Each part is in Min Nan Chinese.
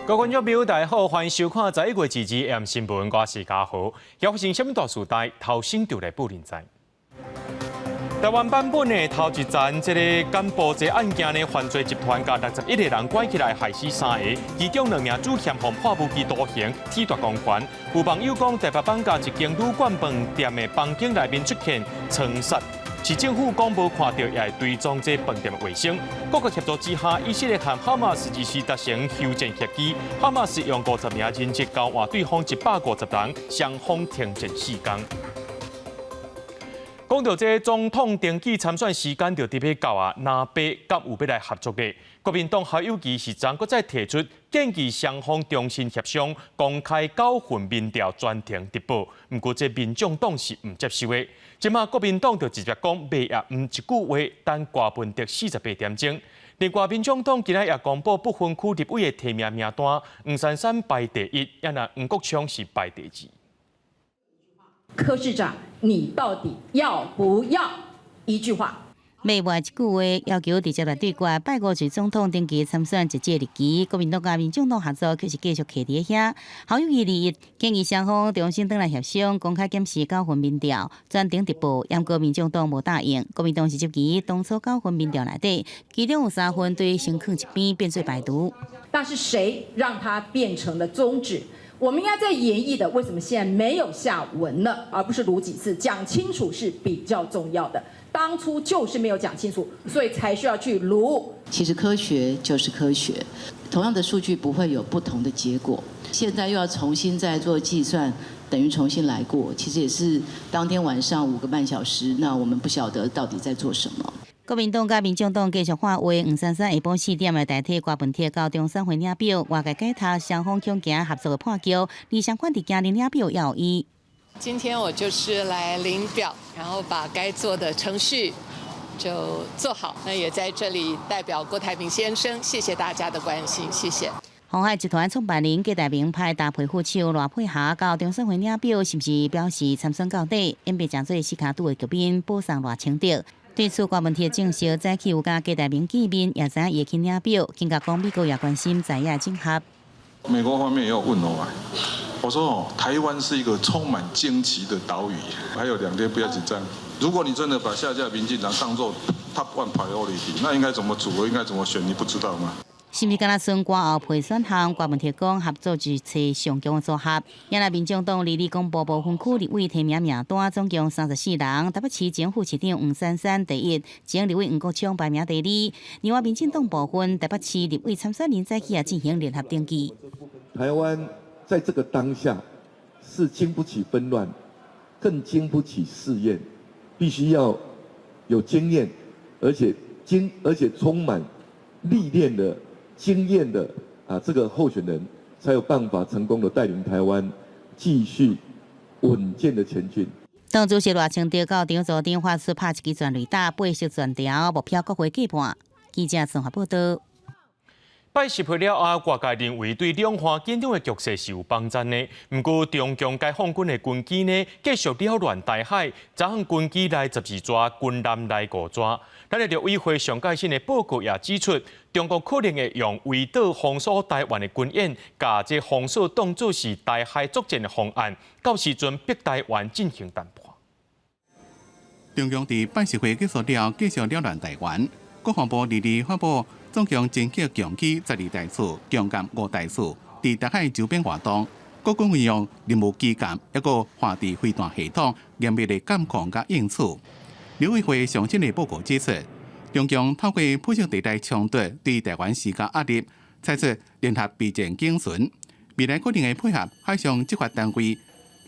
各位觀眾朋友，大家好，歡迎收看11月22 M 新聞，我是嘉豪。發生啥物大事代，頭先就來報恁知。台灣版本的頭一層，這个柬埔寨案件呢，犯罪集團共61個人關起來，害死三个，其中兩名主嫌予判無期徒刑，褫奪公權。有網友講，台北艋舺一間旅館飯店的房間內面出現倉虱，市政府講無看著，也會追蹤這飯店的衛生。各國協助之下，以色列和哈馬斯二時達成休戰協議，哈馬斯用50名人質交換對方150人，雙方停戰4工。講到這總統登記參選時間就佇欲到啊，藍白敢有欲來合作的？國民黨侯友宜是昨閣再提出建議雙方重新協商，公開9份民調全程直播。毋過這民眾黨是毋接受的。這馬國民黨就直接講袂也毋一句話，等柯文哲48點鐘。另外，民眾黨今仔也公布不分區立委的提名名單，黃珊珊排第一，也若黃國昌是排第二。柯市長，你到底要不要？一句話。袂話一句話，要求直接來對決，拜五是總統登記參選截止日期。國民黨佮民眾黨合作，卻是繼續徛佇遐。侯友宜二一建議雙方重新轉來協商，公開檢視九份民調，全程直播。毋過民眾黨無答應。國民黨是質疑當初九份民調內底，其中有三份對先囥一邊變做排除。但是誰讓它變成了終止？我們應該在研議的，為什麼現在沒有下文了，而不是盧幾次講清楚是比較重要的。當初就是沒有講清楚，所以才需要去盧。其實科學就是科學，同樣的數據不會有不同的結果。現在又要重新再做計算，等於重新來過。其實也是當天晚上5個半小時，那我們不曉得到底在做什麼。國民黨佮民眾黨繼續喊話，黃珊珊下晡4點來代替柯文哲到中選會領表，外界解讀雙方恐驚合作的破局，而相關佇今日領表也有意。今天我就是來領表，然後把該做的程序就做好。那也在這裡代表郭台銘先生，謝謝大家的關心，謝謝。鴻海集團創辦人郭台銘派搭配副手賴佩霞到中選會領表，是毋是表示參選到底？演變成做四跤拄的局面，保送賴清德。對此，柯文哲證實早起有佮郭台銘見面，也知影伊會去領表。更加講美國也關心在野整合。美國方面也有問我啊，我說哦，台灣是一個充滿驚奇的島嶼，還有2天不要緊張。如果你真的把下屆民進黨當做 top one priority，那應該怎麼組合，應該怎麼選，你不知道嗎？是毋是敢若選歌後配選項？柯文哲講合作是揣上強的組合。也若民眾黨二二公布不分區立委提名名單，總共34人。台北市前副市長黃珊珊第一，前立委黃國昌排名第二。另外，民進黨部分台北市立委參選人早起也進行聯合登記。台灣在這個當下是經不起紛亂，更經不起試驗，必須要有經驗，而且充滿歷練的經驗的啊，這個候選人才有辦法成功的帶領台灣繼續穩健的前進。黨主席賴清德到黨組長發出拍一支全壘打，八十全條目標國會過半。記者綜合報道。拜習會了後，外界認為對兩岸緊張的局勢是有幫助的。毋過，中共解放軍的軍機呢，繼續擾亂台海，昨昏軍機來12逝，軍艦來五逝。咱的陸委會上蓋新的報告也指出，中國可能會用圍島封鎖台灣的軍演，共這封鎖當作是台海作戰的方案，到時陣逼台灣進行談判。中共佇拜習會結束了，繼續擾亂台灣。國防部二二發布，總共偵測強機12台次，強艦5台次，佇台海周邊活動。國軍運用任務機艦，抑閣華智飛彈系統嚴密的監控佮應處。陸委會上新的報告指出，中共透過灰色地帶衝突對台灣施加壓力，採取聯合備戰警巡，未來可能會配合海上執法單位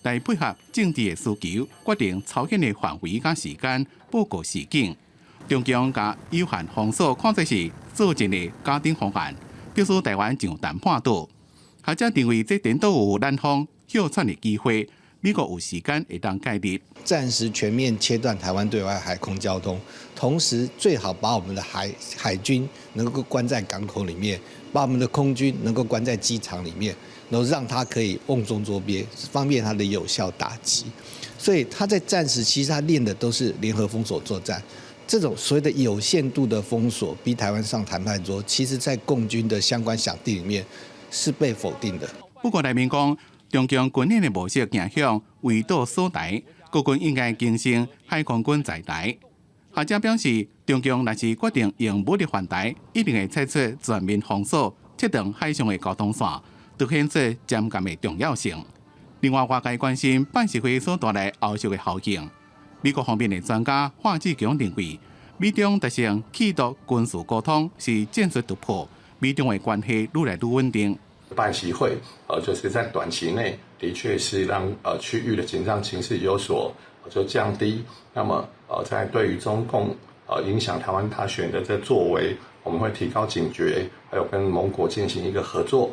來配合政治的需求，決定操演的範圍佮時間，報告示警。中共共有限封鎖看作是作戰的假定方案，表示台灣成談判桌。學者認為這顛倒有攔風歇喘的機會，美國有時間會當介入，暫時全面切斷台灣對外海空交通，同時最好把我們的海軍能夠關在港口裡面，把我們的空軍能夠關在機場裡面，然後讓他可以甕中捉鱉，方便他的有效打擊。所以他在戰時其實他練的都是聯合封鎖作戰。這種所謂的有限度的封鎖，逼台灣上談判桌，其實在共軍的相關想定裡面，是被否定的。不過內面講，中共軍演的模式走向圍島鎖台，國軍應該更新海空軍在台。學者表示，中共若是決定用武力犯台，一定會採取全面封鎖、切斷海上的交通線，凸顯出偵艦的重要性。另外，外界關心拜習會所帶來後續的效應。美國方面的專家華志強認為，美中達成氣度軍事溝通是戰術突破，美中的關係愈來愈穩定。拜習會，就是在短期內的確是讓區域的緊張情勢有所就降低。那麼，在對於中共影響台灣大選的這作為，我們會提高警覺，還有跟盟國進行一個合作。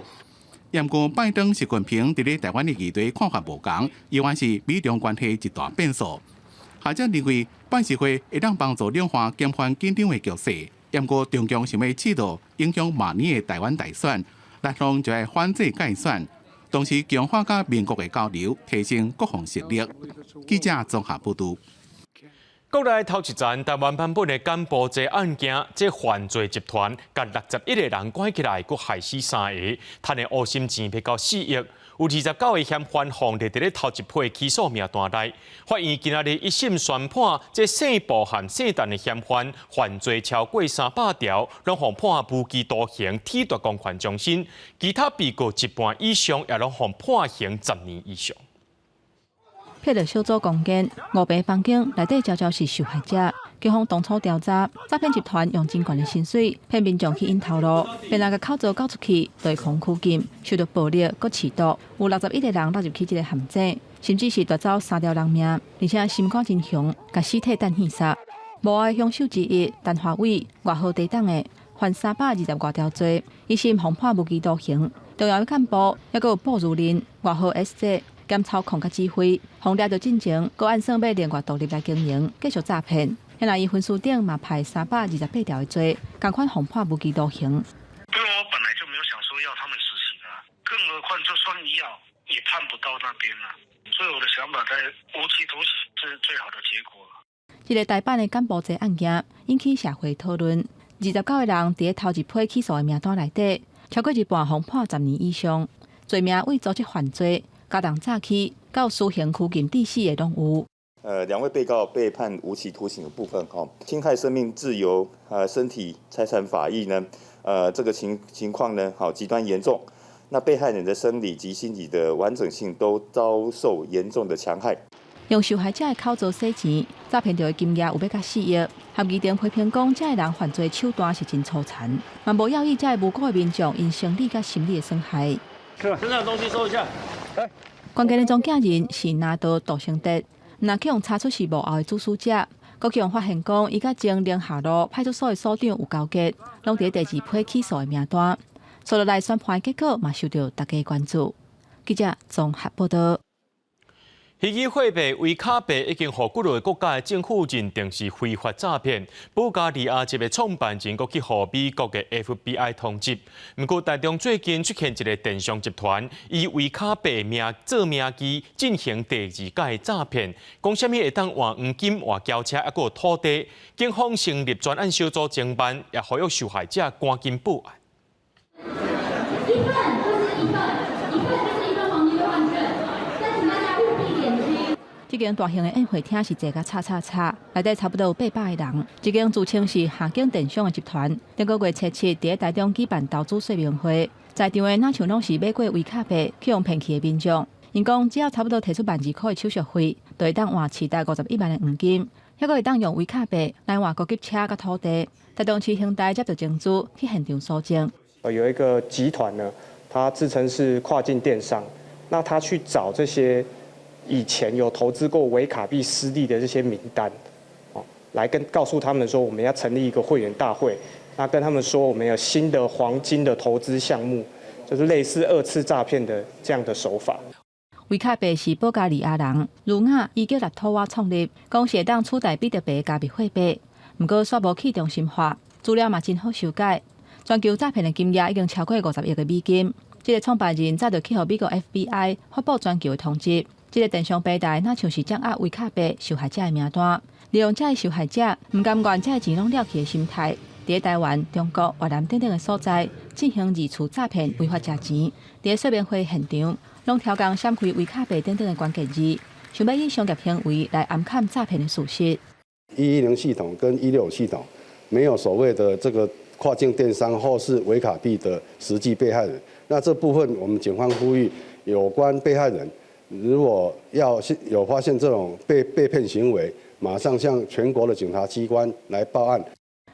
毋過拜登、習近平佇咧台灣的議題看法無仝，依然是美中關係一大變數。學者認為，拜習會會當幫助兩岸減緩緊張的局勢。毋過中共想欲試圖影響明年的台灣大選，日方就愛反制蓋選，同時強化佮盟國的交流，提升國防實力。記者綜合報導。國內頭一層台灣版本的柬埔寨案件，這犯罪集團共61個人關起來，閣害死三個，趁的烏心錢欲到4億，有29個嫌犯予列佇咧頭一批起訴名單內。法院今仔日一審宣判，這姓布和姓陳的嫌犯犯罪超過300條，攏予判無期徒刑、褫奪公權終身；其他被告一半以上也攏予判刑10年以上。騙著小組攻堅，五平房間內底常常是受害者。警方當初調查，詐騙集團用真懸的薪水騙民眾去𪜶頭路，騙人共口罩交出去，就會予拘禁，受到暴力閣飼毒，有61個人落入去這个陷阱，甚至是奪走三條人命，而且心肝真雄，共屍體擲戲殺。無愛兇手之一陳華偉，外號地黨的，犯320外條罪，一審予判無期徒刑。重要的幹部猶閣有布如林，外號 S 姐。兼操控佮指揮，予掠著進前，閣按算欲另外獨立來經營，繼續詐騙。現在伊分書頂嘛派328條的罪，仝款予判無期徒刑。對，我本來就沒有想說要他們死刑啊，更何況就算要，也判不到那邊啦。所以我的想法在無期徒刑是最好的結果。這个台版的柬埔寨案件引起社會討論，29個人佇咧頭一批起訴的名單內底，超過一半予判10年以上，罪名為組織犯罪、加重詐欺到私刑拘禁致死的攏有。兩位被告被判無期徒刑的部分，哈，侵害生命自由、身體、財產法益呢，這個情況呢，好極端嚴重。那被害人的生理及心理的完整性都遭受嚴重的戕害。用受害者的口座洗錢，詐騙著的金額有欲到4億。合議庭批評講，這个人犯罪手段是真粗殘，嘛無要以這个無辜的民眾𪜶生理佮心理的損害。身上東西收一下。來。關鍵的中間人是拿督杜成哲，毋但去予查出是幕後的主使者，閣去予發現講，伊佮前寧夏路派出所的所長有勾結，攏佇第二批起訴的名單。紲落來宣判的結果嘛，受著大家關注。記者綜合報道。虛擬貨幣維卡幣已經予幾个國家的政府認定是非法詐騙。保加利亞一个創辦人閣去予美國的 FBI 通緝。毋過，台中最近出現一个電商集團，以維卡幣名做名義進行第二屆詐騙，講啥物會當換黃金、換轎車，猶閣有土地。警方成立專案小組偵辦，也呼籲受害者趕緊報案。一份就是一份，一份就是一份黃金兌換券，但請大家務必點擊。這間大型的宴會廳是坐甲吵吵吵，內底差不多有800個人。這間自稱是下景電商的集團，頂個月初七佇咧台中舉辦投資說明會，在場的若像攏是買過維卡幣去予騙去的民眾。𪜶講只要差不多提出12,000塊的手續費，就會當換市值51萬的黃金，猶閣會當用維卡幣來換高級車佮土地。台中市刑大接著情資去現場搜證。有一個集團呢，他自稱是跨境電商，那他去找這些以前有投資過維卡幣失利的這些名單，哦，來跟告訴他們說，我們要成立一個會員大會，那跟他們說我們有新的黃金的投資項目，就是類似二次詐騙的這樣的手法。維卡幣是保加利亞人儒雅伊叫立托瓦創立，講是會當取代比特幣加密貨幣，毋過煞無去中心化，資料嘛真好修改。全球詐騙的金額已經超過50億個美金。這个創辦人早就去予美國 FBI 發布全球的通緝。這个電商平台若像是掌握維卡幣受害者的名單，利用這个受害者毋甘願這个錢攏了去的心態，佇台灣、中國、越南等等的所在進行二次詐騙，違法食錢。佇說明會現場，攏刁工閃開維卡幣等等的關鍵字，想欲以商業行為來掩蓋詐騙的事實。 110系統跟165系統沒有所謂的這個跨境電商或是維卡幣的實際被害人。那這部分我們警方呼籲有關被害人，如果要有發現這種被騙行為，馬上向全國的警察機關來報案。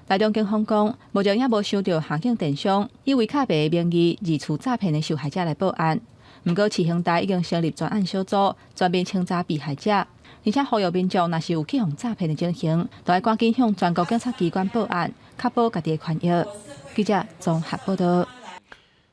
台中警方講，目前猶無收著跨境電商以維卡幣名義二次詐騙的受害者來報案。毋過，市刑大已經成立專案小組，全面清查被害者，而且呼籲民眾若是有去予詐騙的情形，就愛趕緊向全國警察機關報案，確保家己的權益。記者綜合報道。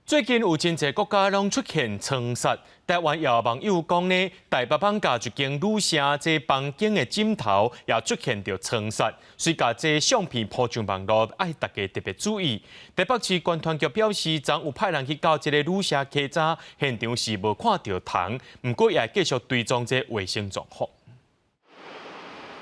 最近有真濟國家攏出現倉虱，台灣也有網友講呢，台北艋舺一間旅社這房間的枕頭也出現著倉虱，所以共這相片鋪上網路，愛大家特別注意。台北市觀團局表示，昨有派人去到這个旅社稽查，現場是無看著蟲，毋過也會繼續追蹤這衛生狀況。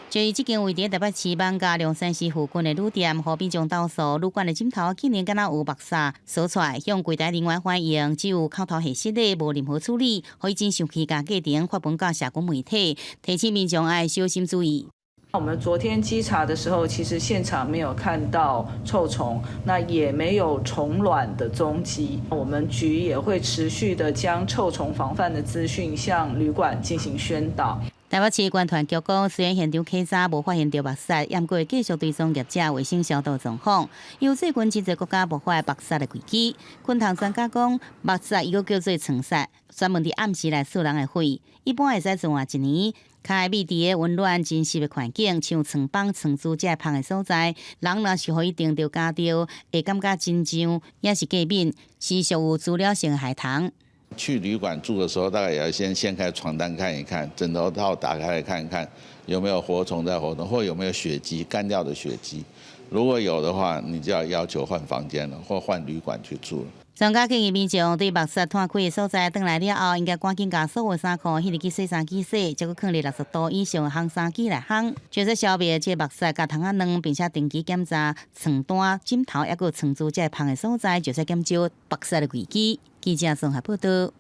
就這間位佇台北市艋舺龍山寺附近的旅店，予民眾投訴，旅館的枕頭竟然敢若有木虱趖出來，向櫃台人員反映，只有口頭核實的，無任何處理，予伊真生氣，共過程發文到社群媒體，提醒民眾愛小心注意。我們昨天稽查的時候，其實現場沒有看到臭蟲，那也沒有蟲卵的蹤跡。我們局也會持續的將臭蟲防範的資訊向旅館進行宣導。台北市觀團局講，雖然現場稽查無發現著木虱，毋過會繼續追蹤業者衛生消毒狀況。因為最近真濟國家爆發木虱的危機，昆蟲專家講，木虱伊閣叫做床虱，專門佇暗時來趖人的血，一般會使存活一年。較愛覕佇個溫暖真濕的環境，像床枋、床珠這芳的所在，人若是予伊叮著咬著，會感覺真癢，抑是過敏，是屬有滋擾性的害蟲。去旅館住的時候，大概也要先掀開床單看一看，枕頭套打開來看一看，有沒有活蟲在活動，或有沒有血跡，乾掉的血跡。如果有的話，你就要要求換房間了，或換旅館去住了。專家建議民眾對木虱湠開的所在，轉來了後，應該趕緊共所有衫褲彼入去洗衫機洗，再閣囥佇60度以上的烘衫機來烘，就是消滅這木虱佮蟲仔卵，並且定期檢查床單、枕頭，抑閣床珠這芳的所在，就是減少木虱的危機。記者綜合報道。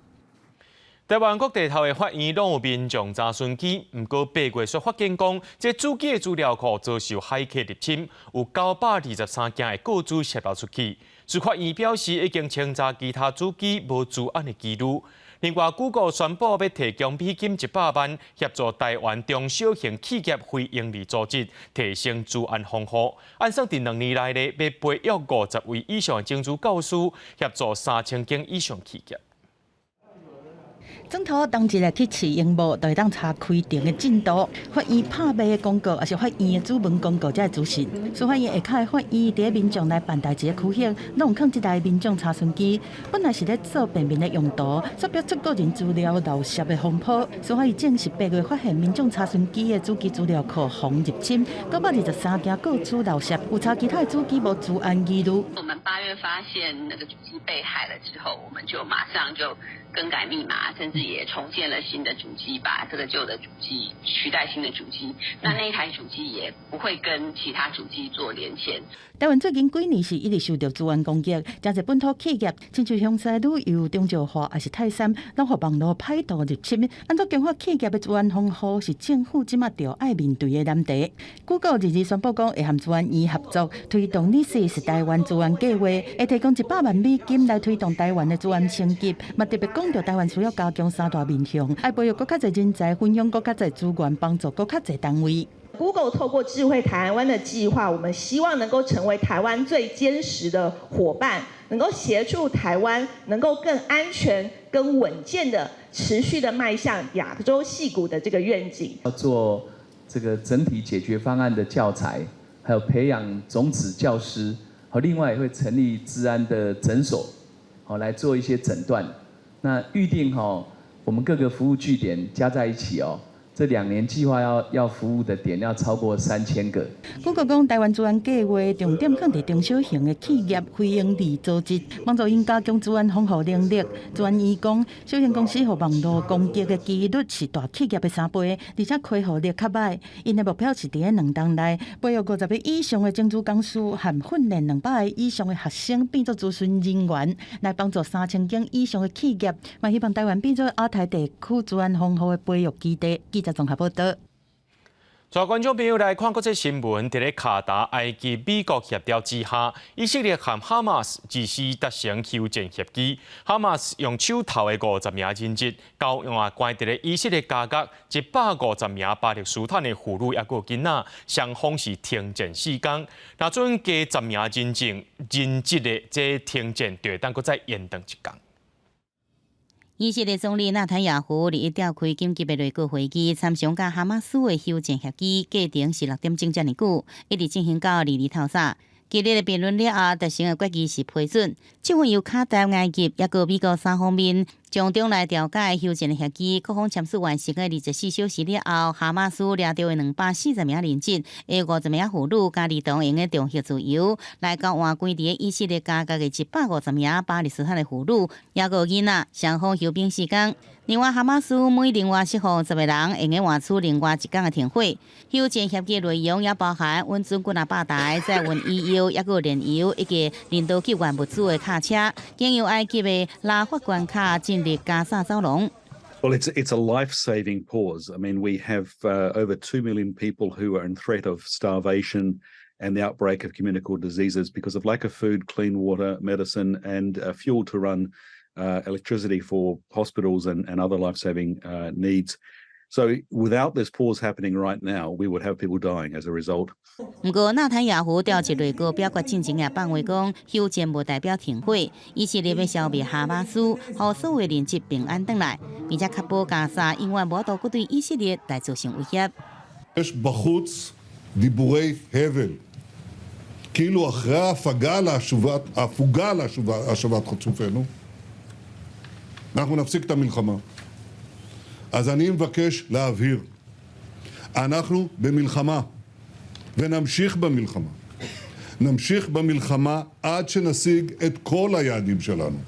台灣各地頭的法院攏有民眾查詢機，毋過8月卻發現講，這主機的資料庫遭受駭客入侵，有923件的個資洩露出去。司法院表示，已經清查其他主機無資安的記錄。另外，Google 宣布欲提供美金100萬，協助台灣中小型企業非營利組織提升資安防護。按算佇2年內咧，欲培育50位以上的種子教師，協助3000間以上企業。總統當日來去試螢幕，就會當查開庭的進度。法院拍賣的公告，抑是法院的主文公告，這個資訊。司法院下跤的法院，佇民眾來辦代誌的區域，攏有囥這台民眾查詢機。本來是咧做便民的用途，卻變做個人資料漏洩的風波。司法院證實8月發現民眾查詢機的主機資料庫予人入侵，923件個資漏洩，有查其他的主機無資安疑慮。我們8月發現那個主機被駭了之後，我們就馬上就更改密碼，甚至也重建了新的主機，把這個舊的主機取代新的主機。那那一台主機也不會跟其他主機做連線。台灣最近幾年是一直受著資安攻擊，誠濟本土企業，親像香山旅遊、中石化抑是泰山，攏予網路歹徒入侵。按怎強化企業的資安防護，是政府這馬著愛面對的難題。Google 日日宣布講，會和資安院合作推動 NESIS 台灣資安計畫，會提供100萬美金來推動台灣的資安升級。嘛特別講著台灣需要加強三大面向，愛培育閣較濟人才，分享閣較濟資源，幫助閣較濟單位。 Google 透過智慧台灣的計劃，我們希望能夠成為台灣最堅實的夥伴，能夠協助台灣能夠更安全、更穩健的持續的邁向亞洲矽谷的這個願景。要做這個整體解決方案的教材，還有培養種子教師，好，另外也會成立資安的診所，好來做一些診斷。那預定哈，我們各個服務據點加在一起哦，這2年計劃要服務的點要超過3000個。谷歌講，台灣資安計畫重點放佇中小型的企業、非營利組織，幫助𪜶加強資安防護能力。資安員講，小型公司予網路攻擊的幾率是大企業的3倍，而且開戶率較䆀。𪜶的目標是佇咧2冬內培育50個以上的種子講師和訓練200個以上的學生，變做諮詢人員，來幫助3000間以上的企業。嘛希望台灣變做亞太地區資安防護的培育基地。記者綜合報道。帶觀眾朋友來看國際新聞，佇咧卡達、埃及、美國協調之下，以色列和哈馬斯二四達成休戰協議。哈馬斯用手頭的50名人質交換關佇咧以色列監獄150名巴勒斯坦的婦女抑閣囡仔，雙方是停戰4工。若準加10名人質的這停戰，就會當閣再延長一工。以色列總理納坦雅胡日召開緊急的內閣會議，參詳佮哈馬斯的休戰協議過程是6點鐘遮爾久，一直進行到2日透早。激烈的辯論了後，達成的決議是批准。這份由卡達、埃及抑閣美國三方面從中來調解休戰的協議，各方簽署完成的24小時了後，哈馬斯掠著的240名人質，的50名婦女佮兒童，會用得重獲自由，來交換關佇以色列監獄的150名巴勒斯坦的婦女，抑閣囡仔，雙方休兵4工。另外，哈馬斯每另外釋放10個人，會用換取另外一工的停火。休戰協議內容也包含允准幾若百台載運醫藥、抑閣燃油以及人道救援物資的卡車，經由埃及的拉法關卡進入加薩走廊。 Well, it's a life-saving pause. I mean, we have over 2 million people who are in threat of starvation and the outbreak of communicable diseases because of lack of food, clean water, medicine, and fuel to run electricity for hospitals and other life-saving needs. So without this pause happening right now, we would have people dying as a result. 毋過，納坦雅胡召集內閣表決進前也放話講，休戰無代表停火，以色列欲消滅哈馬斯，予所有人質平安轉來，並且確保加沙永遠無法度閣對以色列來造成威脅。 יש בחוץ דיבורי הבל, כאילו אחרי ההפוגה להשבת חטופינו, אנחנו נפסיק את המלחמה. אז אני מבקש להבהיר, אנחנו במלחמה, ונמשיך במלחמה. נמשיך במלחמה עד שנשיג את כל היעדים שלנו.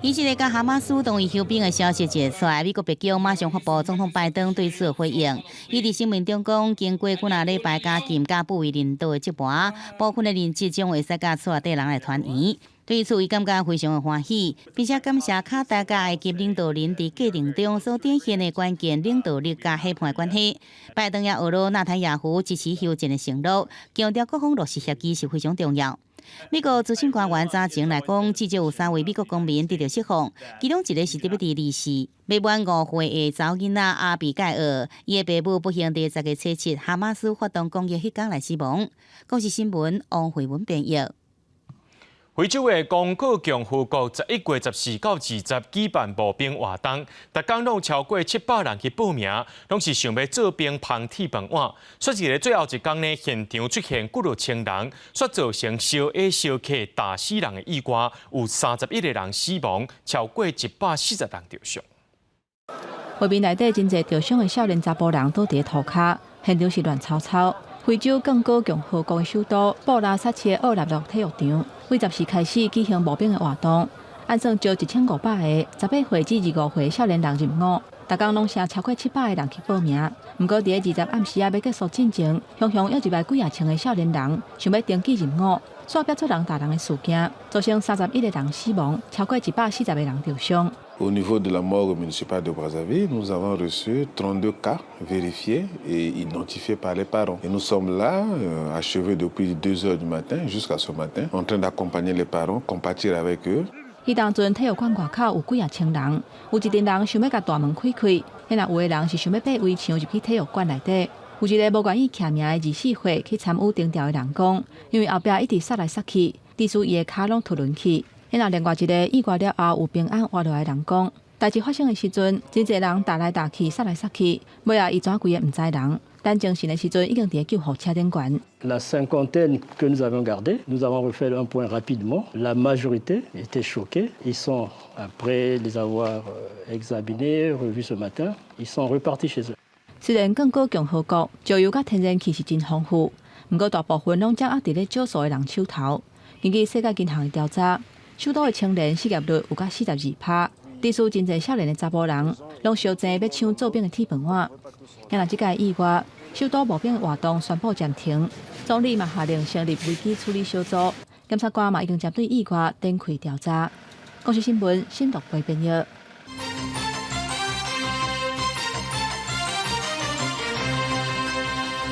以色列佮哈馬斯同意休兵的消息一出來，美國白宮馬上發布總統拜登對此的回應。伊佇聲明中講，經過幾若禮拜監禁佮不為人道的折磨，部分的人質將會使佮厝內底人來團圓。對此，伊感覺非常的歡喜，並且感謝卡達佮埃及領導人佇過程中所展現的關鍵領導力佮夥伴關係。拜登也呵咾納坦雅胡支持休戰的承諾，強調各方落實協議是非常重要。美國資深官員早前來講，至少有三位美國公民得著釋放，其中一個是特別佇二四未滿5歲的查某囡仔阿比蓋爾，伊的爸母不幸佇10月初七哈馬斯發動攻擊彼工來死亡。公視新聞王慧文編譯。非洲的剛果共和國11月14到20舉辦步兵活動，逐工攏超過700人去報名，攏是想欲做兵捧鐵飯碗。煞佇咧最後一工呢，現場出現幾落千人，煞造成燒穢燒客打死人的意外，有31個人死亡，超過140人著傷。畫面內底真濟著傷的少年查埔人倒佇塗跤，現場是亂糟糟。非洲剛果共和國的首都布拉薩市奧納洛體育場，對14開始舉行募兵的活動，按算招1500個18歲至25歲少年人入伍，逐工攏成超過700個人去報名。毋過佇咧20暗時仔欲結束進前，雄雄約入來幾仔千个少年人想欲登記入伍，煞變做人打人的事件，造成31個人死亡，超過140個人著傷。 Au niveau de la morgue municipale de Brazzaville, nous avons reçu 32 cas vérifiés et identifiés par les parents. Et nous sommes là, achevés depuis 2 heures du matin jusqu'à ce matin, en train d'accompagner les parents, compatir avec eux. 彼當陣體育館外口有幾仔千人，有一陣人想欲共大門開開，彼若有的人是想欲爬圍牆入去體育館內底。有一个無願意簽名的24歲去參與徵調的人講，因為後壁一直殺來殺去，致使伊的跤攏脫輪去。彼若另外一个意外了後有平安活落來的人講，代誌發生的時陣，真濟人打來打去，殺來殺去，尾仔伊怎規个毋知人。等精神的時陣，已經佇咧救護車頂懸。 La cinquantaine que nous avions gardée, nous avons refait un point rapidement. La majorité était choquée. Ils sont, après les avoir examinés, revus ce matin, ils sont repartis chez eux. 雖然剛果共和國石油佮天然氣是真豐富，毋過大部分攏掌握佇咧少數的人手頭。根據世界銀行的調查，首都的青年失業率有到42%，致使真濟少年的查埔人攏相爭欲搶做兵的鐵飯碗。若這擺意外，首都募兵的活動宣布暫停，總理嘛下令成立危機處理小組，檢察官嘛已經針對意外展開調查。公視新聞新獨飛編譯。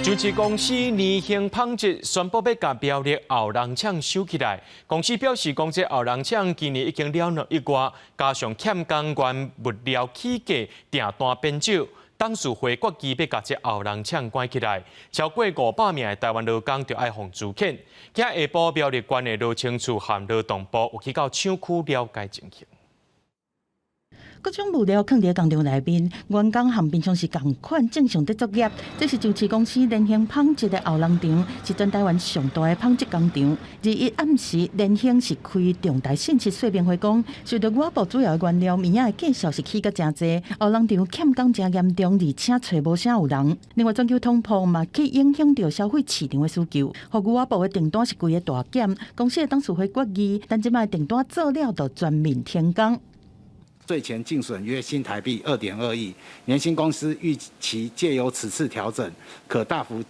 上市公司聯興紡織宣布欲共苗栗後龍廠收起來。公司表示，講這後龍廠今年已經了兩億外，加上欠工原物料起價、訂單變少，董事會決議欲共這後龍廠關起來。超過500名的台灣勞工就愛予資遣。今下晡苗栗縣的勞青處和勞動部有去到廠區了解情形。各種物料囥佇工廠內面，員工和平常時仝款正常佇作業。這是上市公司聯興紡織的後龍廠，是全台灣上大的紡織工廠。21暗時，聯興是開重大信息說明會，講受著牛仔布主要的原料棉仔的價數是起甲誠濟，後龍廠欠工誠嚴重，而且揣無啥有人。另外，全球通膨嘛去影響著消費市場的需求，予牛仔布的訂單是規个大減。公司的董事會決議，等這擺訂單做了，就全面停工。稅前淨損約新台幣2.2億，聯興公司預期借由此次調整，可大幅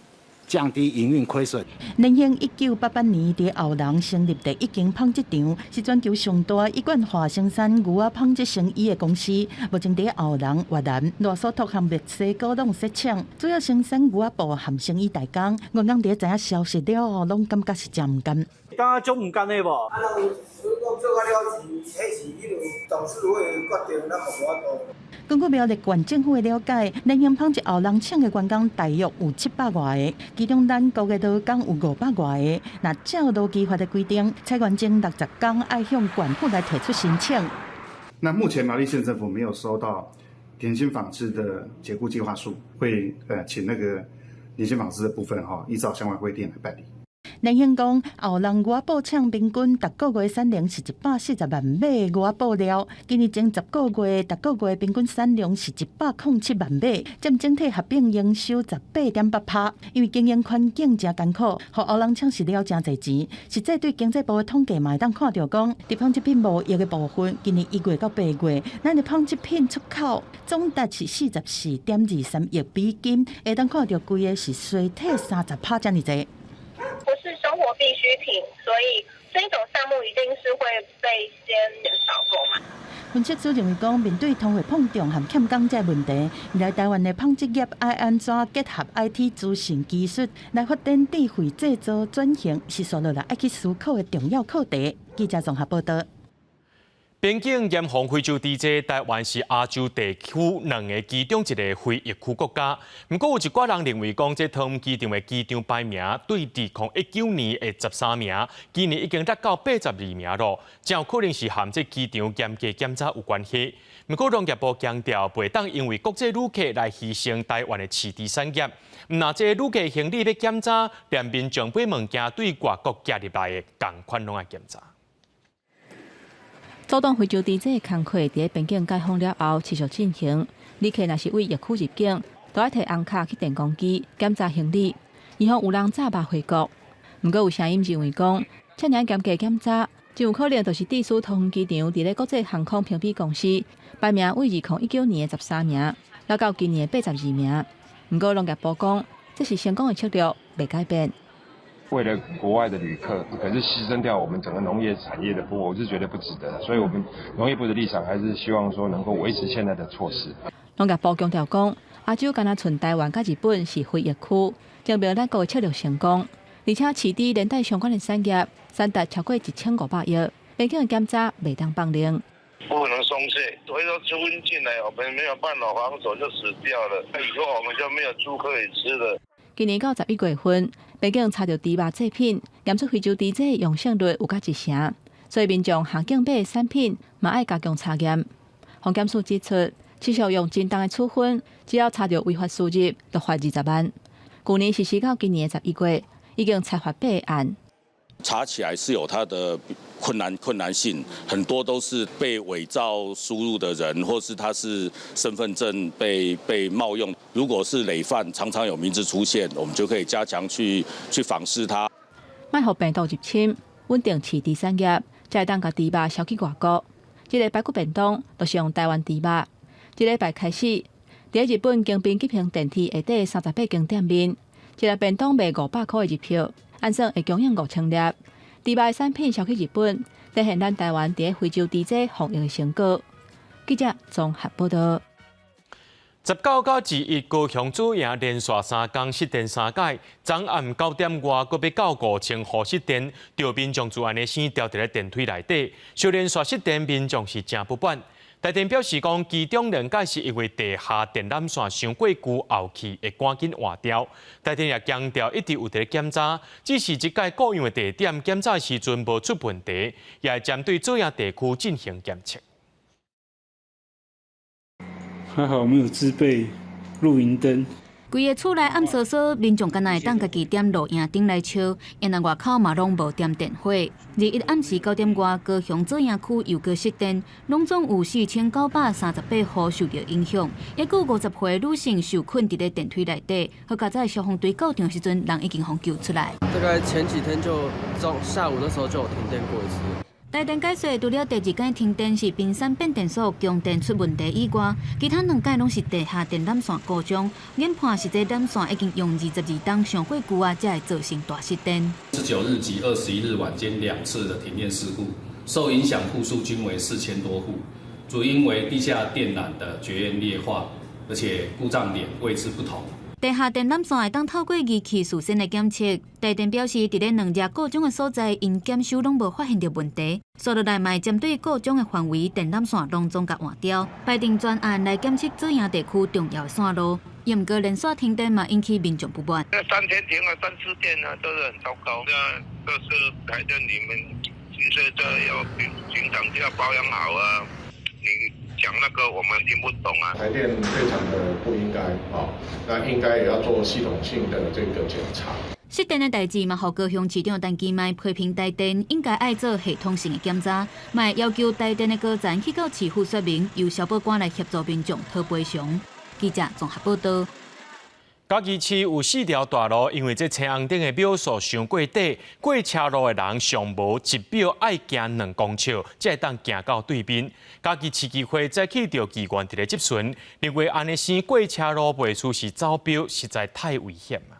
降低營運虧損。聯興1988年佇後龍成立第一間紡織廠，是全球上大一貫化生產牛仔紡織成衣的公司。目前佇後龍、越南、羅索托和墨西哥攏設廠，主要生產牛仔布和成衣代工。員工佇知影消息了後，攏感覺是誠毋甘。感覺足毋甘的無？啊，人如果做甲了錢，彼是彼落董事會決定，咱嘛無法度。根據苗栗縣政府的了解，聯興紡織後龍廠的員工大約有700外个，其中咱國的勞工有500外个。若照勞基法的規定，裁員前60天愛向縣府來提出申請。那目前苗栗縣政府沒有收到聯興紡織的解僱計劃書，會請那個聯興紡織的部分哈，依照相關規定來辦理。聯興講，後龍牛仔布廠平均逐個月產量是140萬碼牛仔布料，今年前10個月，逐個月平均產量是107萬碼，佔整體合併營收18.8%。因為經營環境誠艱苦，予後龍廠蝕了誠濟錢。實際對經濟部的統計嘛會當看著講，佇紡織品貿易的部分，今年1月到8月，咱的紡織品出口總值是44.23億美金，會當看著規个是衰退30%遮爾濟。不是生活必需品，所以這種項目一定是會被先減少購買。分析師認為講，面對通貨膨脹和欠工這个問題，未來台灣的紡織業愛按怎結合 IT 資訊技術來發展智慧製造轉型，是紲落來愛去思考的重要課題。記者綜合報導。邊境嚴防非洲豬瘟，台灣是亞洲地區兩个其中一个非疫區國家。毋過有一寡人認為講，這桃園機場的機場排名對2019年的13名，今年已經達到82名囉，誠有可能是和這機場嚴格檢查有關係。毋過農業部強調，袂當因為國際旅客來犧牲台灣的飼豬產業。毋但這旅客行李欲檢查，連民眾買物件對外國寄入來的仝款攏愛檢查。阻擋非洲豬瘟的工課佇咧邊境解封了後持續進行。旅客若是對疫區入境，都愛提紅卡去電公機檢查行李，以防有人詐肉回國。毋過有聲音認為講，遮爾嚴格檢查，真有可能就是致使桃園機場佇咧國際航空評比公司排名為2019年的13名，落到今年的82名。毋過農業部講，這是成功的策略，袂改變。為了國外的旅客，可是犧牲掉我們整個農業產業的部分，我是覺得不值得。所以，我們農業部的立場還是希望說能夠維持現在的措施。農業部強調講，亞洲敢若賰台灣佮日本是非疫區，證明咱國的策略成功。而且，飼豬連帶相關的產業，產值超過1500億，邊境的檢查袂當放任。不能鬆懈，所以說豬瘟進來，我們沒有辦法防守就死掉了。以後我們就沒有豬可以吃了。今年到11月份，邊境查著豬肉製品，驗出非洲豬瘟陽性率有到一成，所以民眾下境買的產品嘛愛加強查驗。防檢署指出，持續用真重的處分，只要查著違法輸入，就罰20萬。去年實施到今年的11月，已經裁罰八案。查起來是有它的困難性，很多都是被偽造輸入的人，或是他是身份證被冒用。如果是累犯，常常有名字出現，我們就可以加強去訪視他。莫予病毒入侵，穩定飼豬產業，才會當共豬肉銷去外國。這个排骨便當就是用台灣豬肉。這禮拜開始，佇日本京浜急行電梯下底38間店面，一粒便當賣500箍的日票，按算會供應5000粒。豬肉的產品銷去日本，展現咱台灣佇非洲豬災防疫的成果。記者綜合報導。 19到21，高雄左營連續3工失電三擺，昨暗9點外，閣欲到5000戶失電，著民眾自按呢生牢佇咧電梯內底，小連續失電，民眾是誠不滿。台電表示講，其中兩擺是因為地下電纜線傷過舊，後期會趕緊換掉。台電也強調一直有佇咧檢查，只是這擺故障的地點檢查時陣無出問題，也會針對左營地區進行檢測。還好沒有自備露營燈。規个厝內暗嗖嗖，民眾敢若會當家己點露營燈來燒，因為外口嘛攏無點電火。21暗時9點外，高雄左營區又閣失電，攏總有4938戶受著影響，抑閣有50歲女性受困佇咧電梯內底。好佳哉消防隊到場時陣，人已經予救出來。大概前幾天就中下午那時候就有停電過一次。台電解說，除了第二擺停電是冰山變電所供電出問題以外，其他兩擺攏是地下電纜線故障，研判是這纜線已經用22冬傷過舊啊，才會造成大失電。19日及21日晚間兩次的停電事故，受影響戶數均為4000多戶，主因為地下電纜的絕緣劣化，而且故障點位置不同。地下電纜線會當透過儀器事先來檢測。台電表示，佇咧兩日故障的所在，𪜶檢修攏無發現著問題。紲落來嘛會針對故障的範圍，電纜線攏總共換掉，排定專案來檢測左營地區重要的線路。毋過連續停電嘛，引起民眾不滿。那3天停了3次電呢，都是很糟糕。那這是台電你們其實這要平常就要保養好啊。你講那個我們聽不懂啊。台電非常的不應該啊，那應該也要做系統性的這個檢查。失電的代誌嘛，予高雄市長陳其邁批評台電應該愛做系統性的檢查，嘛會要求台電的高層去到市府說明，由消保官來協助民眾討賠償。記者綜合報導。嘉義市有四條大路，因為這青紅燈的秒數傷過短，過車路的人上無一秒愛行2公尺，才會當行到對面。嘉義市議會早起就議員佇咧質詢，認為按呢生過車路袂輸是走標，實在太危險啊！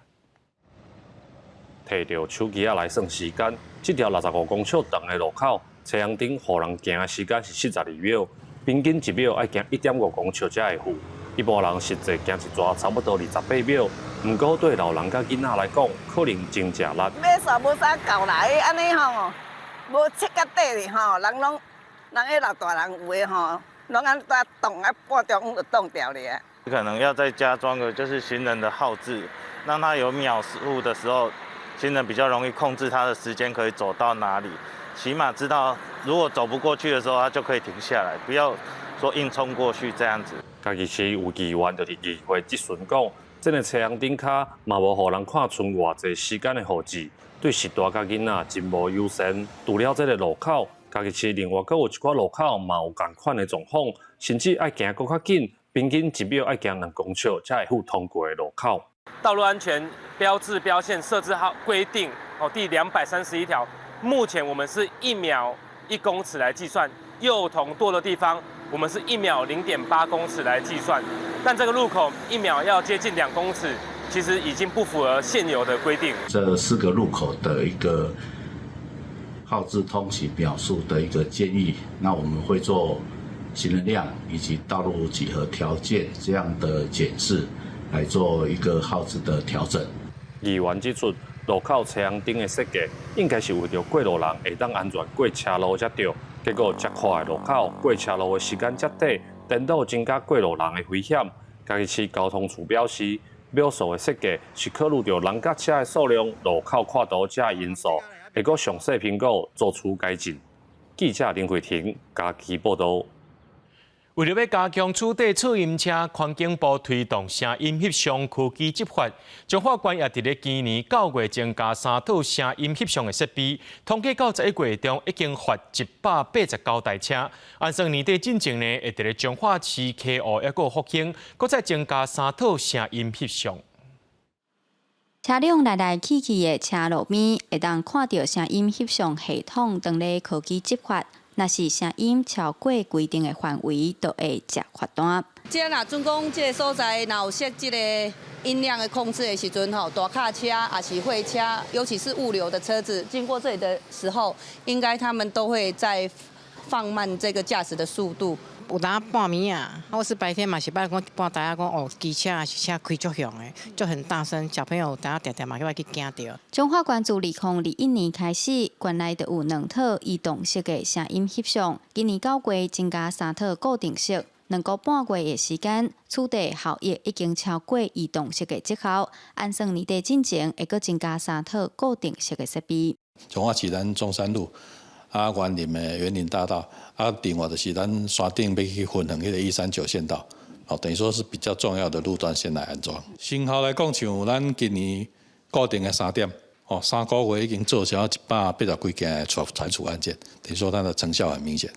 提著手機仔來算時間，這條65公尺長的路口，青紅燈予人行的時間是72秒，平均一秒愛行1.5公尺才會赴。一般人實際行一逝差不多28秒，毋過對老人佮囡仔來講，可能真正力。欲煞無啥夠來，按呢吼，無切甲短哩吼，人攏人彼老大人有的吼，攏按怎擋啊，半中就擋掉咧啊。可能要再加裝個就是行人的號誌，讓他有秒數的時候，行人比較容易控制他的時間可以走到哪裡，起碼知道如果走不過去的時候，他就可以停下來，不要說硬衝過去這樣子。嘉義市有議員就佇議會質詢講，這个青紅燈跤嘛無予人看賰偌濟時間的號誌，對序大佮囡仔真無友善。除了這个路口，嘉義市另外閣有一寡路口嘛有仝款的狀況，甚至愛行閣較緊，平均一秒愛行2公尺才會赴通過的路口。道路安全標誌標線設置號規定哦，第231條，目前我們是1秒1公尺來計算，幼童多的地方，我們是1秒0.8公尺來計算，但這個路口1秒要接近2公尺，其實已經不符合現有的規定。這四個路口的一個號誌通行秒數的一個建議，那我們會做行人量以及道路幾何條件這樣的檢視，來做一個號誌的調整。議員指出，路口青紅燈的設計應該是為著過路人會當安全過車路才對。結果，遮寬的路口過車路的時間遮短，顛倒增加過路人的危險。嘉義市交通處表示，秒數的設計是考慮著人佮車的數量、路口闊度這因素，會閣詳細評估，做出改進。記者林慧婷嘉義報導。為著欲加強取締噪音車，環境部推動聲音翕相科技執法。彰化縣也佇咧今年9月增加三套聲音翕相的設備，統計到11月中已經罰189台車。按算年底進前呢，會佇咧彰化市溪湖抑閣復興，閣再增加三套聲音翕相。車輛來來去去的車路邊，會當看著聲音翕相系統當咧科技執法。若是聲音超過規定的範圍，就會接罰單。這若準講，這个所在若有設這个音量的控制的時陣吼，大卡車抑是貨車，尤其是物流的車子經過這裡的時候，應該他們都會再放慢這個駕駛的速度。有當半暝啊，或是白天嘛，是捌講半暝仔講哦，機車抑是車開足響的，就很大聲，小朋友等下定定嘛去驚著。彰化縣自2021年開始，縣內就有兩套移動式的聲音翕相，今年9月增加三套固定式。2個半月的時間，取締效益已經超過移動式的績效。按算年底進前會閣增加三套固定式的設備。彰化市咱中山路。啊，員林的員林大道，啊，另外就是咱山頂欲去芬園彼个139縣道，哦，等於說是比較重要的路段先來安裝。成效來講，像咱今年固定的三點，哦，3個月已經做成180幾件的查處案件，等於說它的成效很明顯。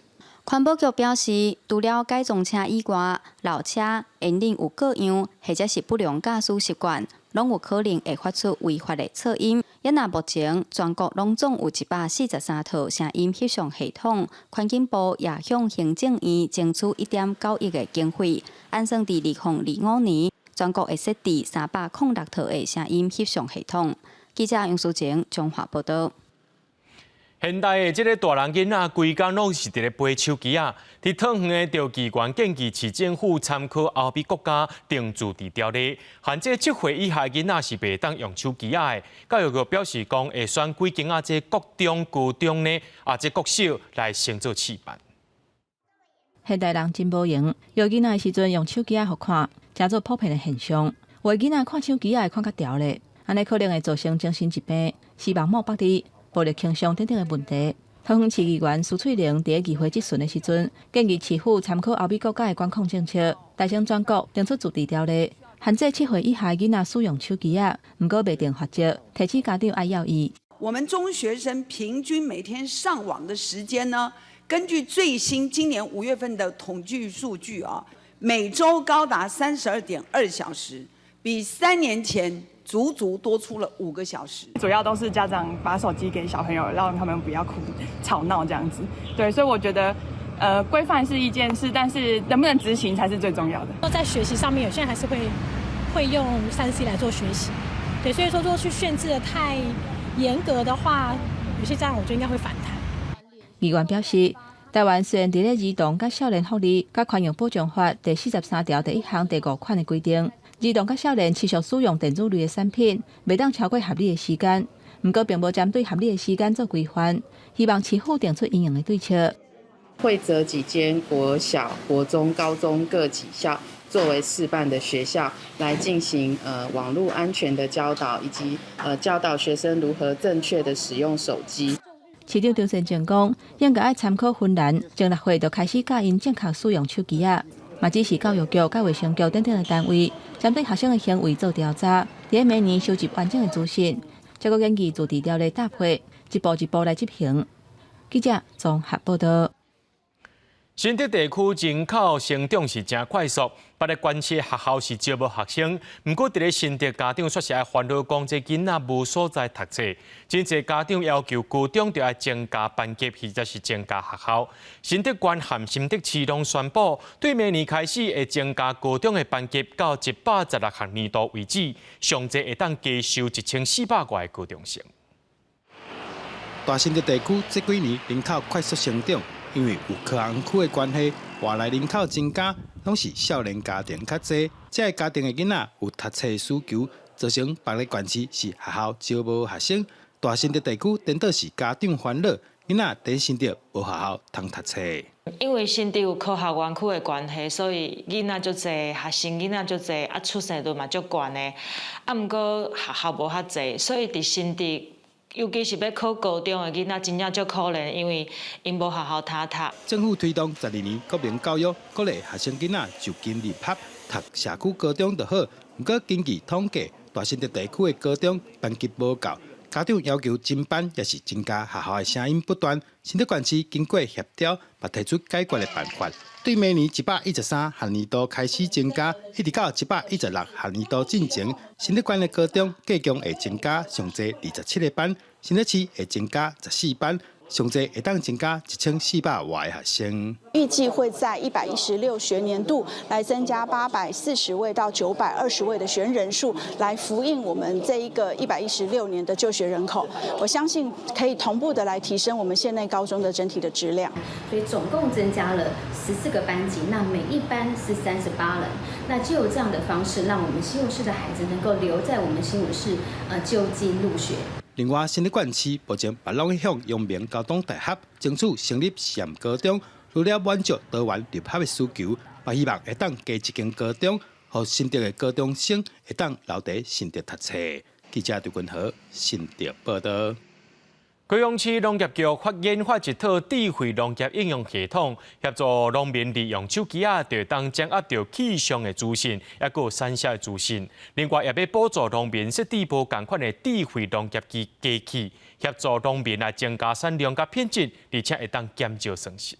環保局表示，除了改裝車以外，老車、引擎有過樣，或者是不良駕駛習慣，攏有可能會發出違法的噪音。抑若目前全國攏總有143套聲音翕相系統，環境部也向行政院爭取1.9億的經費，按算佇2025年，全國會設置306套的聲音翕相系統。記者楊淑晴彰化報導。現代的這个大人囡仔，規工攏是佇咧陪手機仔。佇桃園的著岐縣建議市政府參考歐美國家定自治條例，限制7歲以下囡仔是袂當用手機仔的。教育局表示講，會選幾間仔這國中、高中呢，啊這國小來先做試辦。現代人真無閒，有囡仔的時陣用手機仔予看，誠做普遍的現象。有的囡仔看手機仔會看較牢咧，按呢可能會造成精神疾病、視網膜剝離、暴力傾向等等的問題。桃園市議員蘇翠玲佇議會質詢的時陣，建議市府參考歐美國家的管控政策，提升全國定出自治條例，限制7歲以下囡仔使用手機仔，毋過袂定罰則，提醒家長愛要意。我們中學生平均每天上網的時間呢？根據最新今年5月份的統計數據啊，每週高達32.2小時，比3年前足足多出了5個小時。主要都是家長把手機給小朋友，讓他們不要哭吵鬧這樣子。對，所以我覺得，規範是一件事，但是能不能執行才是最重要的。在學習上面，有些人還是會用3C 來做學習。對，所以說如果去限制得太嚴格的話，有些家長我覺得應該會反彈。議員表示，台灣雖然佇咧兒童佮少年福利佮寬容保障法第43條第1項第5款的規定，兒童佮少年持續使用電子類的產品，袂當超過合理的時間。毋過並無針對合理的時間做規範，希望市府定出因應的對策。會擇幾間國小、國中、高中各幾校作為示範的學校，來進行網路安全的教導，以及教導學生如何正確的使用手機。市長張善政講，應該愛參考芬蘭，從6歲就開始教𪜶正確使用手機仔。嘛，指示教育局、佮衛生局等等的單位，針對學生的行為做調查，佇每年收集完整的資訊，再閣根據自治條例搭配，一步一步來執行。記者綜合報導。新竹地區人口成長是誠快速，別个縣市學校是招無學生，毋過佇咧新竹家長卻是愛煩惱，講這囡仔無所在讀冊，真濟家長要求高中就愛增加班級，或者是增加學校。新竹縣和新竹市攏宣布，對明年開始會增加高中的班級到116學年度為止，上濟會當加收1400外个高中生。大新竹地區這幾年人口快速成長。因為有科學園區的關係，外來人口增加，攏是少年家庭較濟。這个家庭的囡仔有讀冊需求，造成別个縣市是學校招無學生。大新竹地區顛倒是家長煩惱，囡仔佇新竹無學校通讀冊。因為新竹有科學園區的關係，所以囡仔足濟，學生囡仔足濟，啊出生率嘛足懸的。啊，毋過學校無遐濟，所以佇新竹尤其是欲考高中的囡仔，真正足可憐，因為𪜶無學校通讀。政府推動12年國民教育，鼓勵學生囡仔就近入學，讀社區高中就好。毋過根據統計，大新竹地區的高中班級無夠，家長要求增班，也是增加學校的聲音不斷。新竹縣市經過協調，嘛提出解決的辦法。對明年113學年度開始增加，一直到116學年度進前，新竹縣的高中計共會增加上濟27個班，新竹市會增加14班，上濟會當增加1400外个學生。預計會在116學年度來增加840位到920位的學人數，來符應我們這一個116年的就學人口。我相信可以同步的來提升我們縣內高中的整體的質量。所以總共增加了14個班級，那每一班是38人。那就有這樣的方式，讓我們新竹市的孩子能夠留在我們新竹市，就近入學。另外，新竹縣市目前嘛攏向陽明交通大學爭取成立實驗高中，除了滿足多元入學的需求，嘛希望會當加一間高中，予新竹的高中生會當留佇新竹讀冊。記者劉君和新竹報導。高雄市農業局發研發一套智慧農業應用系統，協助農民利用手機仔，就當掌握著氣象的資訊，抑閣有產銷的資訊。另外，也欲補助農民設置無仝款的智慧農業機機器，協助農民來增加產量佮品質，而且會當減少損失。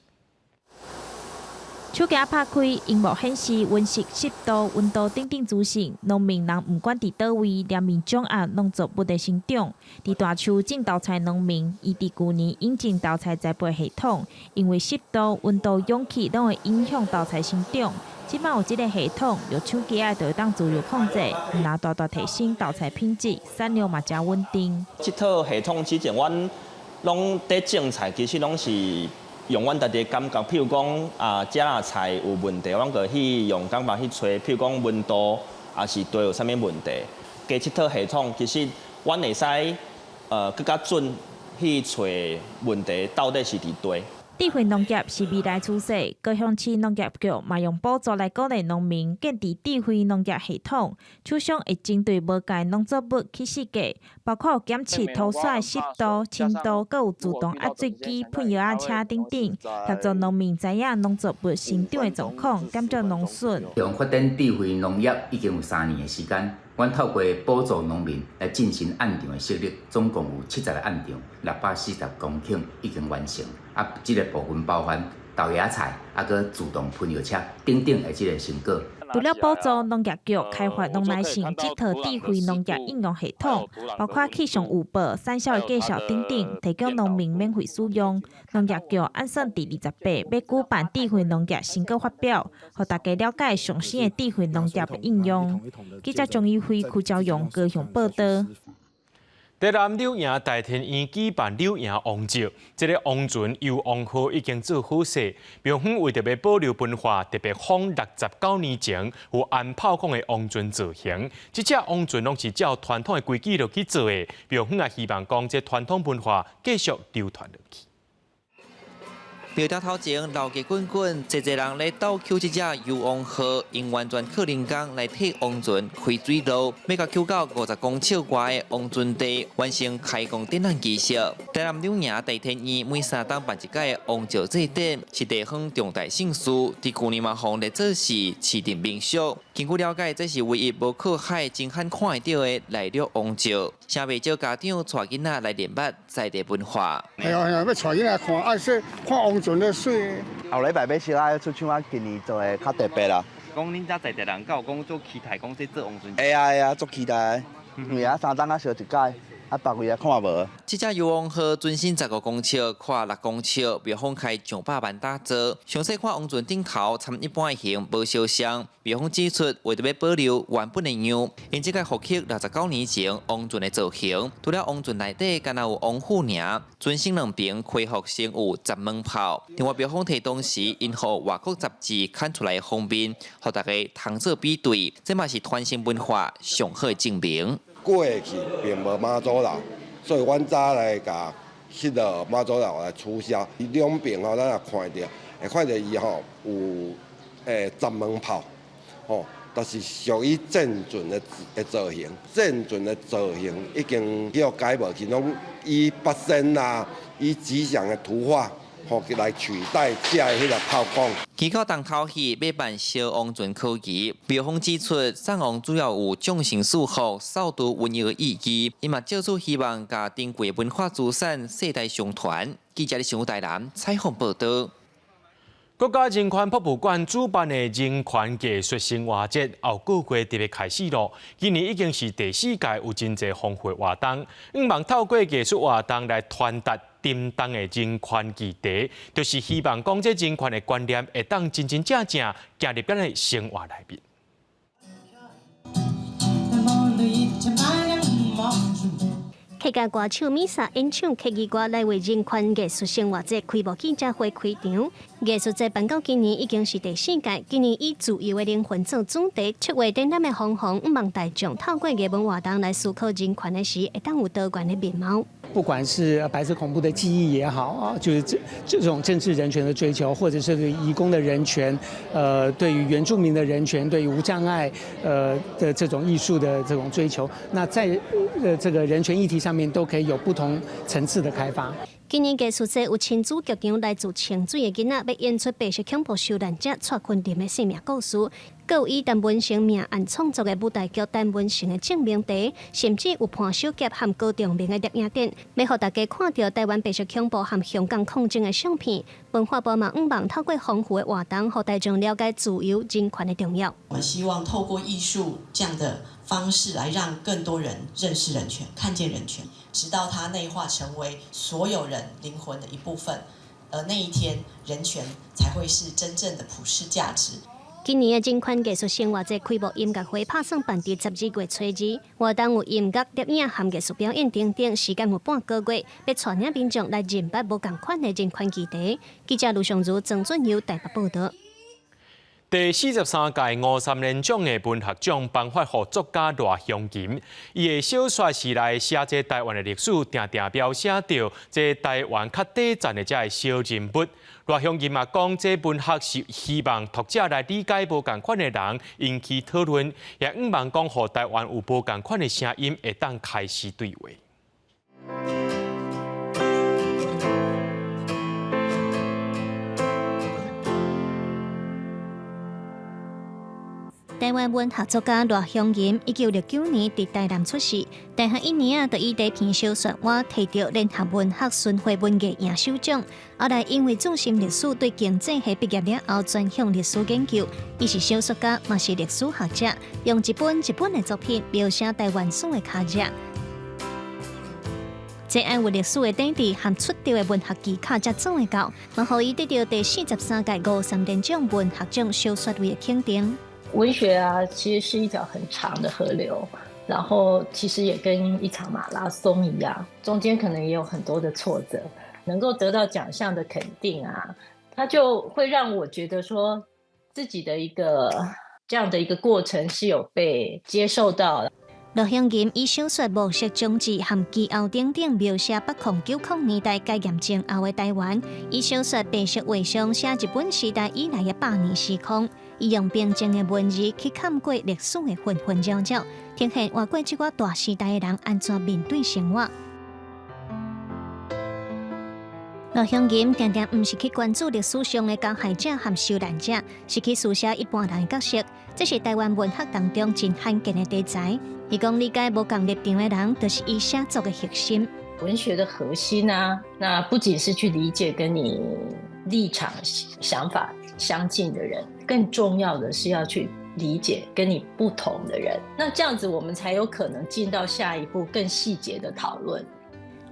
手機拍開，螢幕顯示溫室濕度、溫度等等資訊。農民人毋管佇佗位，連面掌握農作物的生長。佇大樹種豆菜農民，伊佇舊年引進豆菜栽培系統，因為濕度、溫度、氧氣攏會影響豆菜生長。這擺有這个系統，用手機仔就會當自由控制，毋但大大提升豆菜品質，產量嘛誠穩定。這套系統之前，阮攏佇種菜，其實攏是用阮家己的感覺，譬如講啊，這若菜有問題，阮就去用感覺去揣，譬如講溫度，抑是地有啥物問題。加這套系統，其實阮會使閣較準去揣問題到底是佇佗。智慧農業是未來趨勢，高雄市農業局嘛用補助來鼓勵農民建置智慧農業系統，廠商會針對無仝農作物去設計，包括檢測土壤濕度、深度，閣有自動壓水機、噴藥仔車等等，協助農民知影農作物生長的狀況，減少農損。從發展智慧農業已經有3年的時間，阮透過補助農民來進行案場的設立，總共有70個案場，640公頃已經完成。啊，這个部分包含豆芽菜，啊，閣自動噴藥車等等的這个成果。除了補助，農業局開發農來性這套智慧農業應用系統，包括氣象預報、產銷的介紹等等，提供農民免費使用。農業局按算佇28欲舉辦智慧農業成果發表，予大家了解上新的智慧農業應用。記者張怡輝、柯昭勇高雄報導。台南柳營大天院舉辦柳營王醮，這个王船幽王號已經做好勢。廟方為著欲保留文化，特別仿69年前有安炮鋼的王船造型。這隻王船攏是照傳統的規矩落去做的。廟方也希望講，這傳統文化繼續流傳落去。廟埕頭前老街滾滾，濟濟人咧鬥搝這隻幽王號，用完全靠人工來替王船開水路，欲共搝到50公尺外的王船地，完成開工典禮儀式。台南柳營大天院每3冬辦一屆王醮祭典，是地方重大盛事。佇舊年嘛，予列做是市鎮民俗。根據了解，這是唯一無靠海真罕看會著的內陸王醮，誠袂少家長帶囡仔來認捌在地文化。係啊係啊，欲帶囡仔看，啊說看王船咧媠。後禮拜欲小可出唱啊，今年做的較特別啦。講恁遮在地人，敢有講足期待講這做王船？會啊會啊，足期待，因為啊三冬啊燒一擺。啊，別位也看無。這隻幽王號船身15公尺，闊6公尺，廟方開上百萬打造。詳細看王船頂頭，參一般的形無相像。廟方指出，為著欲保留原本的樣，𪜶這擺復刻69年前王船的造型。除了王船內底，敢若有王府爾，船身兩邊恢復成有10門炮。另外，廟方提當時𪜶予外國雜誌刊出來的封面，予大家通做比對，這嘛是傳承文化上好的證明。過去並無媽祖樓，所以阮早來共彼个媽祖樓來取消。伊兩邊吼，咱也看著，會看著伊吼有10門炮，吼。就是屬於戰船的造型，戰船的造型已經叫改無去，攏以八仙啊，以吉祥的圖畫，予來取代這个彼个炮管。機構重頭戲欲辦燒王船考儀，廟方指出，送王主要有眾神賜福、掃除瘟疫的意義，伊嘛借此希望共珍貴文化資產世代相傳。記者李台南採訪報導。國家人權博物館主辦的人權藝術生活節後個月特別開始咯。今年已經是第四屆，有真濟豐富活動，向望透過藝術活動來傳達沉重的人權議題，就是希望講這人權的觀念會當真真正正行入咱的生活內面。客家歌手米莎演唱客語歌來為人權藝術生活節開幕記者會開場。藝術節辦到今年已經是第四屆，今年以自由的靈魂做主題，策劃展覽的方向，向望大眾透過藝文活動來思考人權的時，會當有多元的面貌。不管是白色恐怖的記憶也好啊，就是這種政治人權的追求，或者是對移工的人權，對於原住民的人權，對於無障礙，的這種藝術的這種追求，那在這個人權議題上面都可以有不同層次的開發。今年藝術節有親子劇場來自清水的囡仔，欲演出白色恐怖受難者蔡坤林的生命故事，閣有以陳文成命案創作的舞台劇《陳文成的證明題》，甚至有盤手夾和高仲明的攝影展，欲予大家看著台灣白色恐怖和香港抗爭的相片。文化部嘛，向望透過豐富的活動，予大眾了解自由人權的重要。我們希望透過藝術這樣的方式，來讓更多人認識人權、看見人權，直到它內化成為所有人靈魂的一部分，而那一天，人權才會是真正的普世價值。今年的人權藝術生活節開幕音樂會，拍算辦佇12月初二，活動有音樂、攝影和藝術表演等等，時間有半個月，欲帶領民眾來認捌無仝款的人權議題。記者盧尚如、曾俊佑台北報導。第43屆吳三連獎的文學獎頒發予作家賴香吟，伊的小說是來寫這台灣的歷史，定定描寫著這台灣較底層的這个小人物。賴香吟嘛講，這文學是希望讀者來理解無仝款的人，引起討論，也向望講，予台灣有無仝款的聲音會當開始對話。台灣文學作家賴香吟，1969年佇台南出世，大漢一年啊，就以短篇小說《我》提著聯合文學巡迴文藝贏首獎。後來因為主修歷史，對經濟系畢業了後，專項歷史研究。伊是小說家，嘛是歷史學者，用一本一本的作品描寫台灣史的跤跡。這愛有歷史的底蘊和出色的文學技巧才做會到，嘛予伊得著第43屆吳三連獎文學獎小說類的肯定。文學啊，其實是一條很長的河流，然後其實也跟一場馬拉松一樣，中間可能也有很多的挫折，能夠得到獎項的肯定啊，它就會讓我覺得說自己的一個這樣的一個過程是有被接受到。賴香吟以小說《暮色將至》和《奇後》等等描寫八空九空年代戒嚴前後的台灣，以小說《白色畫像》寫日本時代以來的百年時空，伊用平靜的文字去看過歷史的紛紛擾擾，呈現活過這個大時代的人按怎面對生活。賴香吟定定毋是去關注歷史上的加害者和受難者，是去書寫一般人的角色。這是台灣文學當中真罕見的題材。伊講理解無仝立場的人，就是伊寫作的核心。文學的核心啊，那不僅是去理解跟你立場、想法相近的人，更重要的是要去理解跟你不同的人。那這樣子，我們才有可能進到下一步更細節的討論。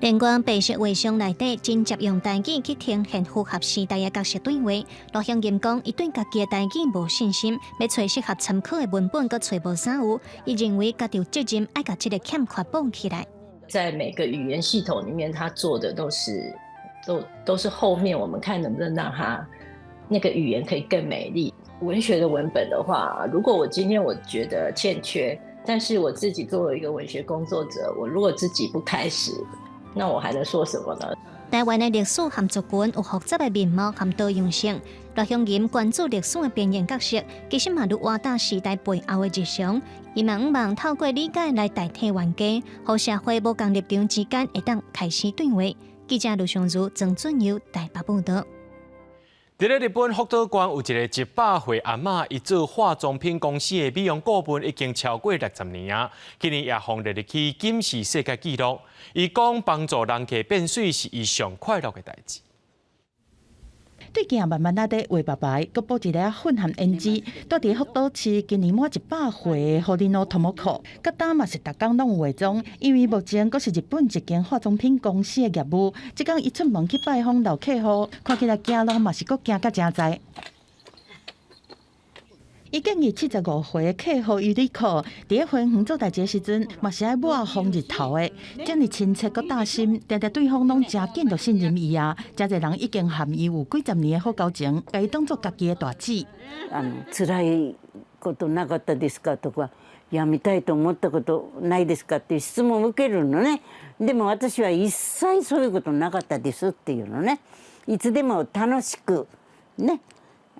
連貫白色畫像內底，真正用台語去呈現符合時代的角色對話。賴香吟講，伊對家己的台語無信心，欲揣適合參考的文本，閣揣無啥有。伊認為家己有責任愛共這个欠缺補起來。在每個語言系統裡面，他做的都是後面我們看能不能讓他那個語言可以更美麗。文學的文本的話，如果我今天我覺得欠缺，但是我自己作為一個文學工作者，我如果自己不開始，那我還能說什麼呢？台灣的歷史和族群有複雜的面貌和多樣性。賴香吟關注歷史的邊緣角色，其實嘛愈活到時代背後的日常。伊嘛向望透過理解來代替冤家，予社會無仝立場之間會當開始對話。記者盧尚如、曾俊佑台北報導。佇咧日本福島縣有一个100歲阿嬤，伊做化妝品公司的美容顧問已經超過60年啊，今年也予列入去金氏世界紀錄。伊講幫助人客變媠是伊上快樂的代誌。最近慢慢仔咧畫白白，閣補一个粉和胭脂。蹛佇福島市，今年滿100歲的堀野智子，佮今嘛是逐工攏有化妝，因為目前閣是日本一間化妝品公司的業務。這工伊出門去拜訪老客戶，看起來行路嘛是閣行甲誠在。伊建議75歲的客戶尤里可，佇咧花園做代誌的時陣，嘛是愛抹防日頭的，遮爾親切閣貼心，定定對方攏誠緊就信任伊啊。誠濟人已經和伊有幾十年的好交情，共伊當做家己的大姊。辛いことなかったですかとか、やめたいと思ったことないですかって質問を受けるのね。でも私は一切そういうことなかったですっていうのね。いつでも楽しくね。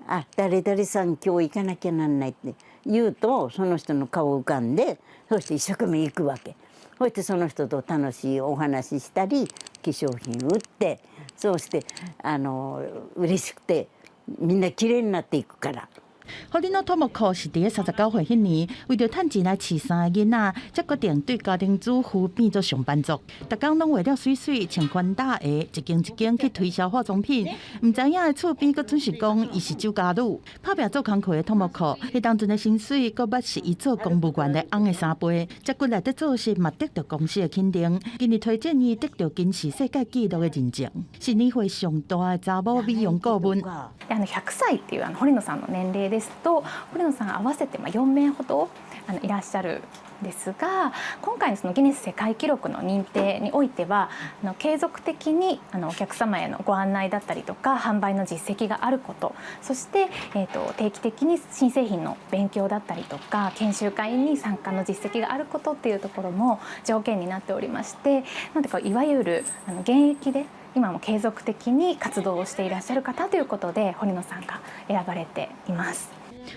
あ、誰々さん今日行かなきゃなんないって言うと、その人の顔浮かんで、そして一生懸命行くわけ。そしてその人と楽しいお話ししたり、化粧品売って、そうして嬉しくてみんな綺麗になっていくから。堀野智子是佇咧39歲彼年，為著趁錢來飼三个囡仔，才決定對家庭主婦變做上班族。逐工攏畫了媠媠，穿寬大鞋，一間一間去推銷化妝品。毋知影的厝邊閣準是講伊是酒家女。拍拚做工課的智子，彼當陣的薪水閣捌是伊做公務員的翁的3倍。遮骨力佇做事嘛得著公司的肯定。今年推薦伊得著金氏世界紀錄的認證，是年歲上大的查某美容顧問。 100歳っていう堀野さんの年齢ですと、堀野さん合わせて4名ほどいらっしゃるんですが、今回のそのギネス世界記録の認定においては、継続的にお客様へのご案内だったりとか販売の実績があること、そして、定期的に新製品の勉強だったりとか研修会に参加の実績があることっていうところも条件になっておりまして、なんていうかいわゆる現役で今も継続的に活動をしていらっしゃる方ということで堀野さんが選ばれています。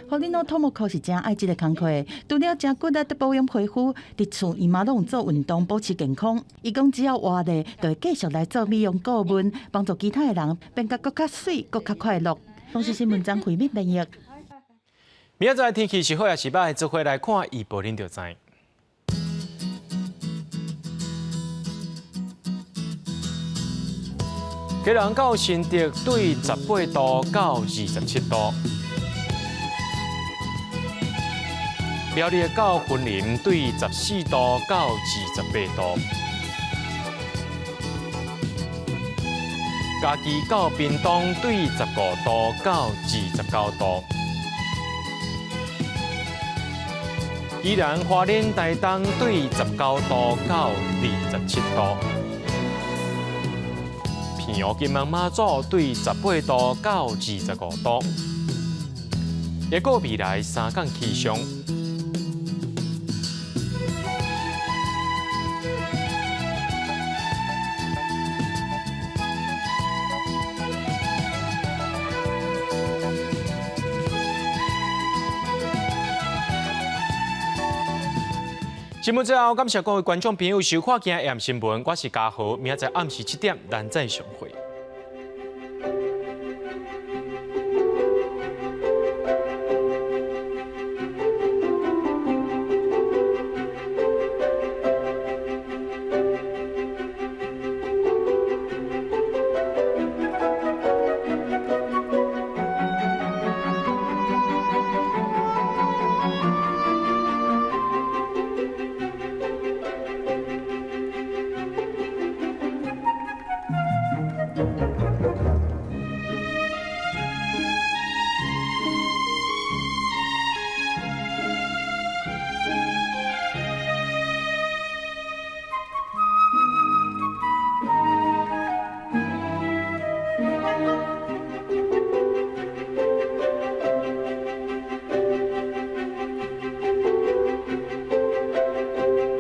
堀野智子是誠愛這个工課，除了誠骨力保養皮膚，佇厝伊嘛攏做運動保持健康。伊講只要活咧，就會繼續來做美容顧問，幫助其他的人變甲閣較媠、閣較快樂。公視新聞張惠敏編譯。明仔載天氣是好抑是䆀，做伙來看預報，恁就知。基隆到新竹對18度到27度，苗栗到雲林對14度到28度，嘉義到屏東對15度到29度，宜蘭花蓮台東對19度到27度。澎湖金門馬祖對18度到25度，一個未來三天氣象。節目最後，感謝各位觀眾朋友收看今日 AM 新聞，我是嘉豪，明仔載暗時7點，咱再相會。